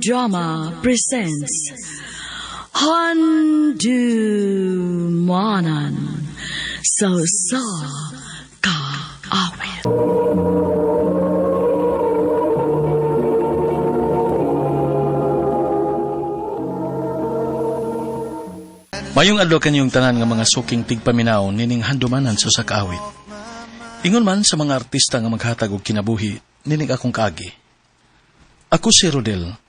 Drama presents Handumanan sa Usa Ka Awit. Mayong adlaw kanyong tanan nga mga suking tigpaminaw nining handumanan sa usa ka awit. Ingon man sa mga artista nga maghatag og kinabuhi nining akong kaagi. Ako si Rodel.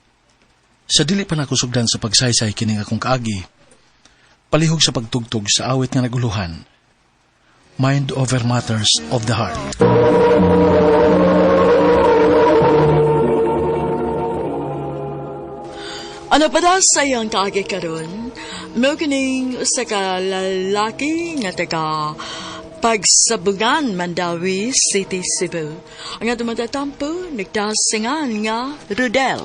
Sa dili pa nako sugdan sa pagsaysay kining akong kaagi, palihog sa pagtugtog sa awit nga naguluhan. Mind over matters of the heart. Ano pa daw sa iyang kaagi karon? Mao kining usa ka lalaki nga taga Pagsabungan, Mandawi City, Cebu. Ang atong matatampo, nagtasingan nga Rodel.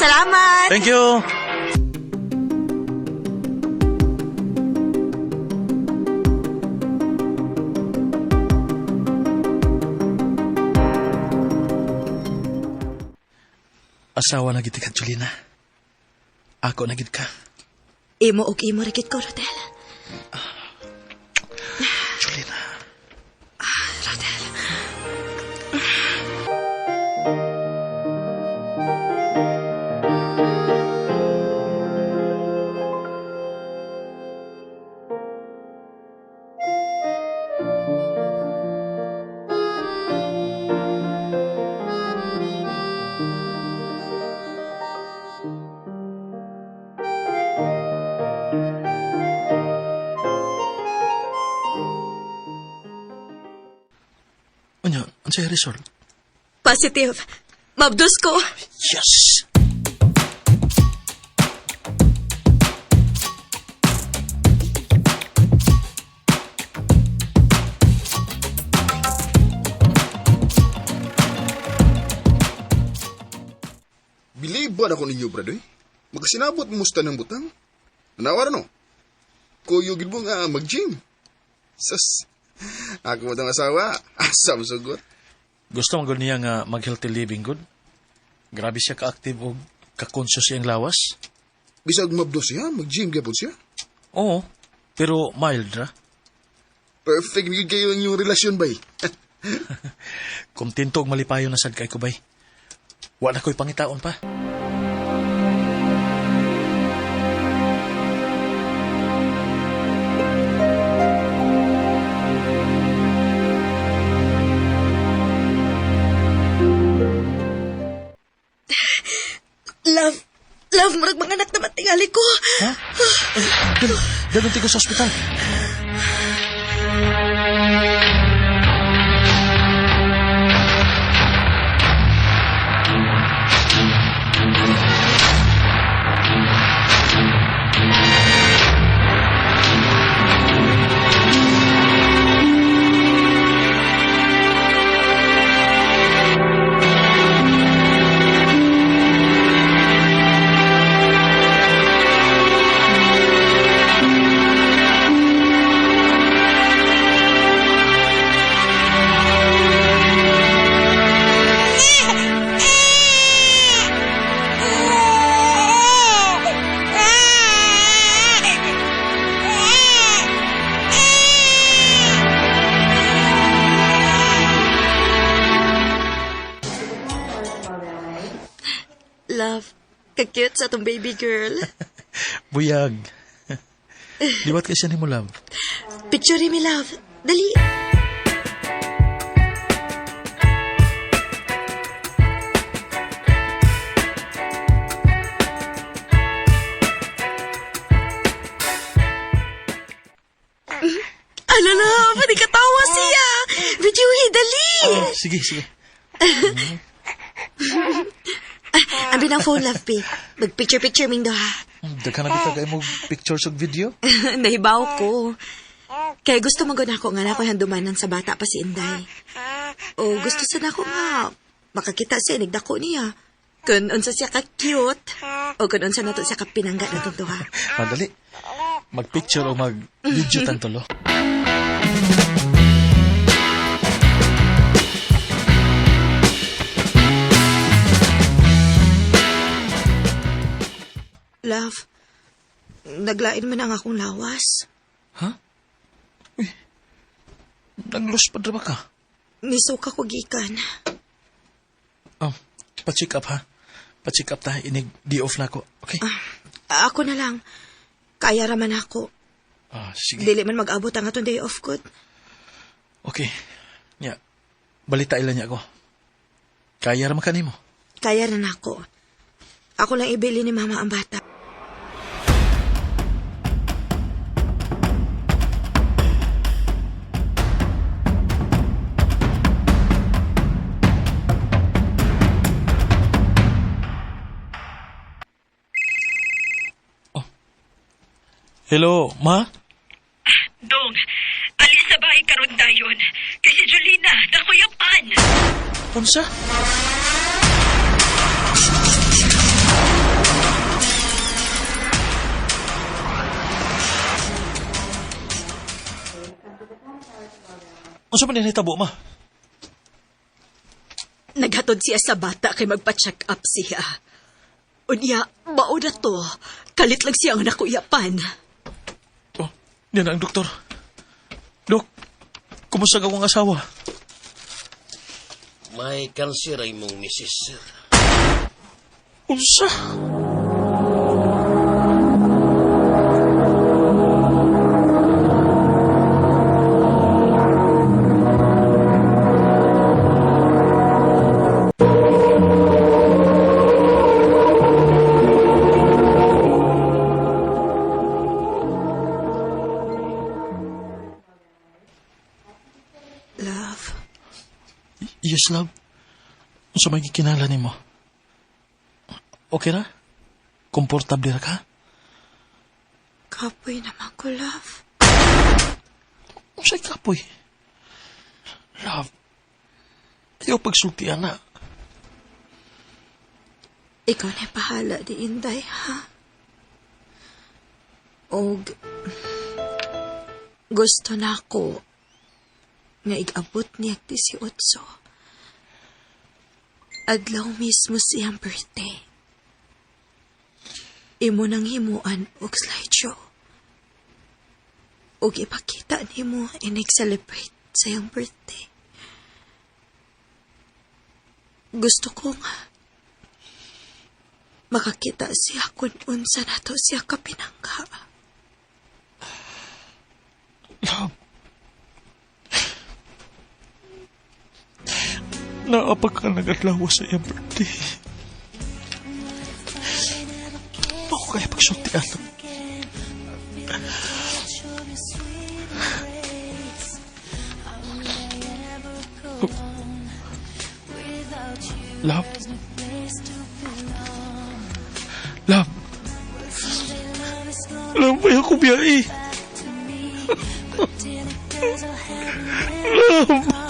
Salamat! Thank you. Asawa na gid ka, Julina. Ako na gid ka. Imo og imo ra gid ko, Rodel. Julina. Rodel. Unya, unsay result? Positive. Mabdus ko. Yes! Biliban ako ninyo, brad, eh. Magkasinabot mo sa ng butang. Nawara no? Kuyo gid mo nga mag-gym. Sus, ako mo tang asawa. Asa mo sugot. Gusto man gud niya nga mag-healthy living good. Grabe siya ka-active og ka-conscious siyang lawas. Bisag mabdo siya, mag-gym gyapon siya. Oo, pero mild ra. Perfect gyud kayo ang inyong relasyon, bay. Kontento og malipayon na sad kay ko bay. Wa na ko'y pangitaon pa. Love, love, murag mga anak naman tingali ko. Ha? Dal, dalunti ko sa ospital. Love, ka-cute sa atong baby girl. Buyag. Liwat kay siya nimo, love. Picture mi, love. Dali. Alala, pwede katawa siya. Video, dali. Oh, sige, sige. Ah, abi ng phone, love, P. Mag-picture-picture ming duha. Daghan na kita kay mo pictures ug video. Nahibaw ko. Kaya gusto mo gud ako nga na ako handumanan sa bata pa si Inday. O gusto sa nako nga makakita siya nigdako niya. Kun unsa siya ka cute o kun unsa nato siya ka pinangga natong duha. Madali. Mag-picture o mag-video tantulo. Love, naglain man ang akong lawas. Ha? Uy, naglos pa ba ka? Nisuka ko gikan. Oh, pa-check up ha. Pa-check up ta, inig di off na ako. Okay? Ako na lang. Kaya raman ako. Ah, sige. Dili man mag-abot ang atong day off good. Okay. Nya, balita ilan niya ako. Kaya ra man kanimo. Kaya na nako. Ako lang ibili ni mama ang bata. Hello, ma? Dong, alis sa bahay karon dayon. Kay si Julina, nakuyapan. Unsa? Unsa man nahitabo, ma? Naghatod siya sa bata kay magpa-check up siya. Unya, mao na to. Kalit lang siya ang nakuyapan. Oh, niya na ang doktor. Dok, kumusta ka akong asawa? May kanser ay mong misis, sir. Unsa? Love, Yes, love. Unsa may gikinahanglan nimo? Okay ra? Komportable ra ka? kapoy naman ko, love. Unsay kapoy? Love, ayaw pagsultian na. Ikaw na bahala di Inday, ha? Og gusto na ako nga igabot niya 18. Adlaw mismo siyang birthday. Imo nang himuan og slideshow. Og ipakita nimo inig-celebrate sa iyang birthday. Gusto ko nga makakita siya kung unsa nato siya kapinangga. Love. Naapag ka nag-adlaw sa iyang birthday. Ako kaya pagsultian. Love. Love. Love, may ako biyahe. Love.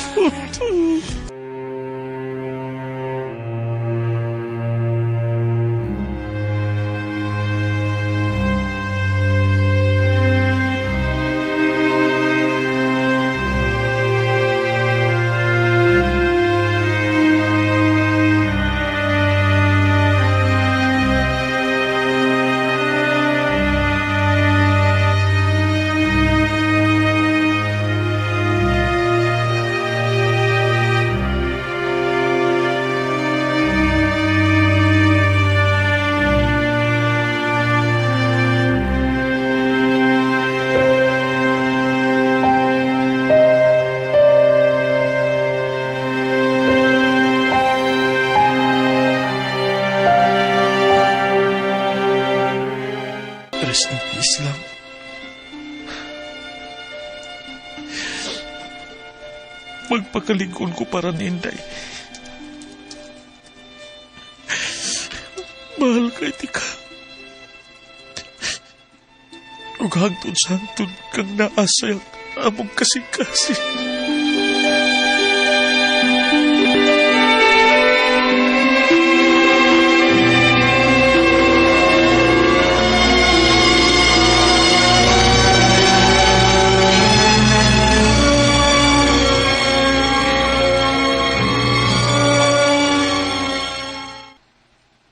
Rest in peace, love. Magpakalig-on ko para ni Inday. Mahal kay tika. Ug hangtod sa hangtod kang naasay ang among kasing-kasing.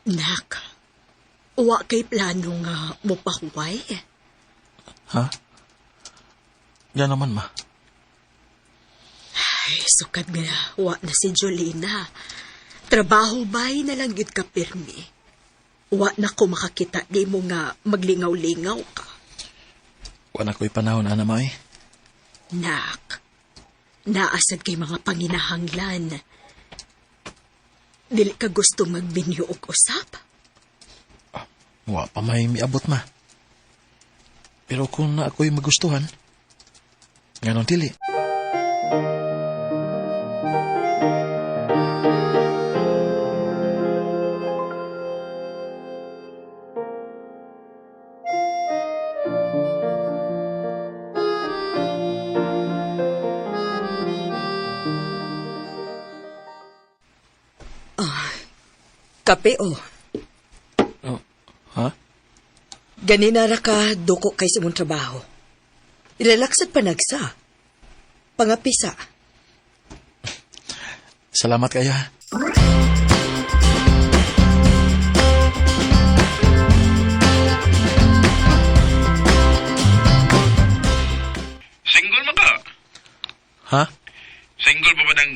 Nak, wa kay plano nga mopahuway. Ha? Yan naman, ma. Ay, sukad nga, wa na si Jolina. Trabaho ba'y na lang yun ka pirmi. Wa na ko makakita di mo nga maglingaw-lingaw ka. Wa na ko'y panahon, ana, ma, eh. Nak, naasad kay mga panginahanglan. Dili ka gusto magbinyo og usap? Wa pa may miabot, ma. Pero kung na ako'y magustuhan, ganon dili. Kape o. Oh, ha? Ganina ra ka duko kay sa imong trabaho. Relax at panagsa. Pangapisa. Salamat kayo, ha? Single man ka? Ha? Single pa ba ng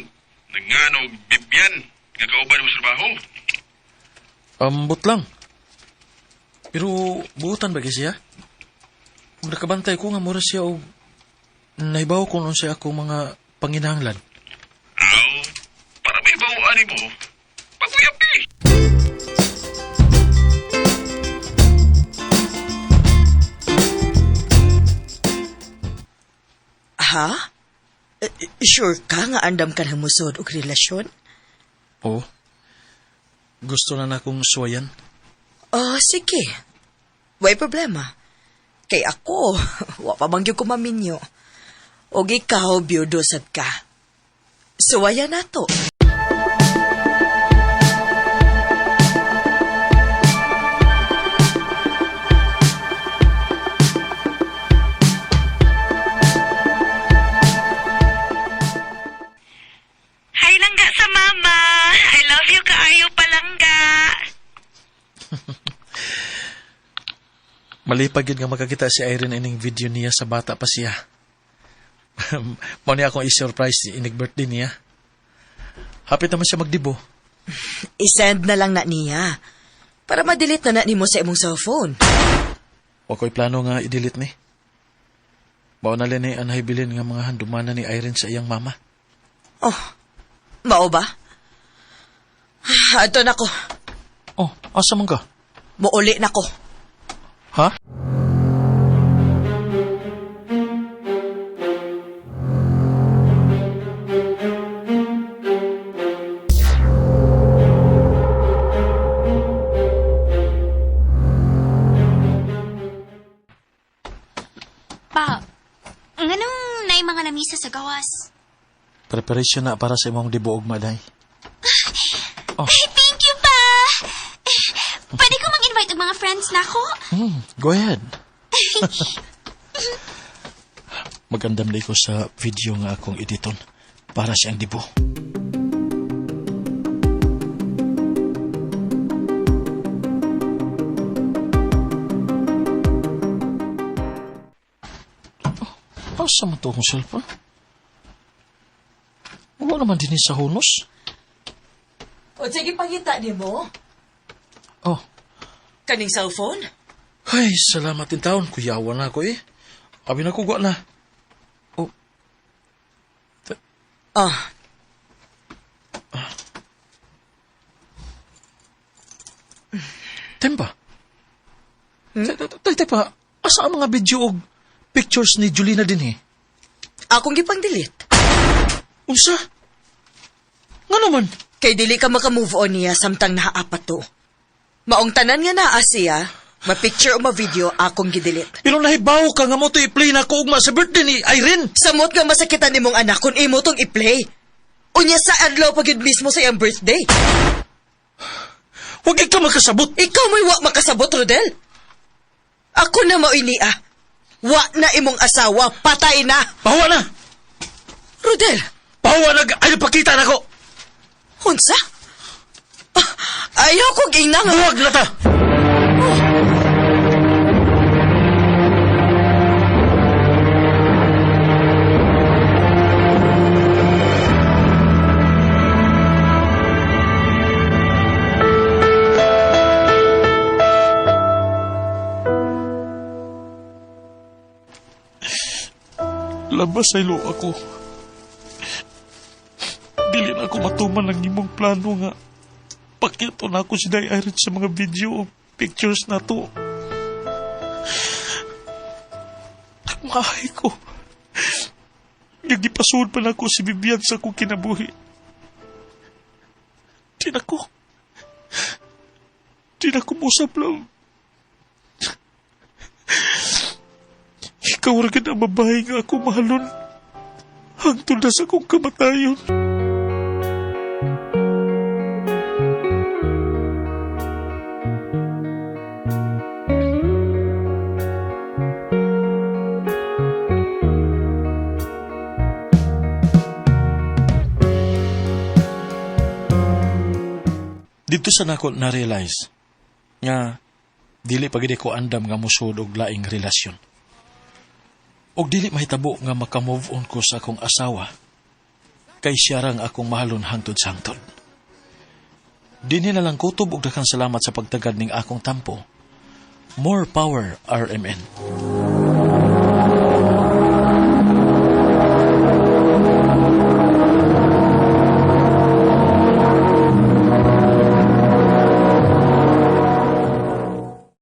nangano og bibyan nga kauban mo sa trabaho? Ambot lang. Pero buutan ba siya? Kung nakabantay ko nga mura siya og naibaw ko nun siya ako mga panginahanglan. Aw, para may bawaan mo. Pagkuyapi. Ha? Sure ka nga andam ka ng musod og relasyon? Oo. Gusto na akong suwayan. Oh, sige. Way problema. Kay ako, wa pa bang gyud ko maminyo. Og ikaw, biyudo sad ka. Suwaya na to. Hi langga sa mama. I love you kaayo palangga. Malipag yun nga makakita si Irene ining video niya sa bata pa siya. Mao niya akong i-surprise inig birthday niya. Hapit naman siya magdibo. I-send na lang na niya. Para ma-delete na na nimo sa imong cellphone. Wa ko'y plano nga i-delete ni. Mao na ni anhay bilin nga mga handumanan ni Irene sa iyang mama. Oh, mao ba? Ato na ko. Oh, asa man ka? Muuli na ko. Ha? Pa, nganong naay mga lamisa sa gawas? Preparation na para sa imong dibuog maday. Oh. Ay, thank you, pa! Pwede ko mang-invite og mga friends na ako? Go ahead. Magandam na ko sa video nga akong editon para siyang dibo. Oh, asa man to akong cellphone? Wala naman din sa hunos. O sige, pangita ni mo. Oh, Kaning cellphone? ay, salamat din taon. Kuyawa na ako eh. Abi na kugwa na. Oh, Ah, Tempa. Tay, pa. Asa ang mga video og pictures ni Julina din eh? Akong gipang-delete. Unsa? Nga naman? Kay dili ka makamove on niya samtang naaapat to. Maong tanan nga naa siya, ma-picture o ma-video akong gidelete. Pero nahibaw ka nga mo to i-play na ko ugma sa birthday ni Irene. Samot nga masakitan nimong anak kung imo tong i-play. Unya sa adlaw pag yun mismo sa iyang birthday. Huwag ka makasabot. Ikaw mo'y wa makasabot, Rodel. Ako na mao'y niya. Wa na imong asawa, patay na. Pahuwa na! Rodel, Pahuwa na! Ayaw pakita na ko! unsa? Ah, ayaw kong ingna nga. Buwag na ta! Labas ay lo ako. Dili na ako matuman ang imong plano nga pakito na ako si Day Irene sa mga video o pictures na to. Nagmahay ko. Nagipasuod pa na ako si Bibian sa akong kinabuhi. Di na ko. Di na ko musap lang. Ikaw rin ang babae nga ako mahalon. Hangtod na sa akong kamatayon. Dito sa nako na-realize nga dili pa gid ko andam nga musod og laing relasyon. Og dili mahitabo nga maka-move on ko sa akong asawa kay siya rang akong mahalon hangtod sa hangtod. Dinhi na lang kutob og daghang salamat sa pagtagad ning akong tampo. More power, RMN.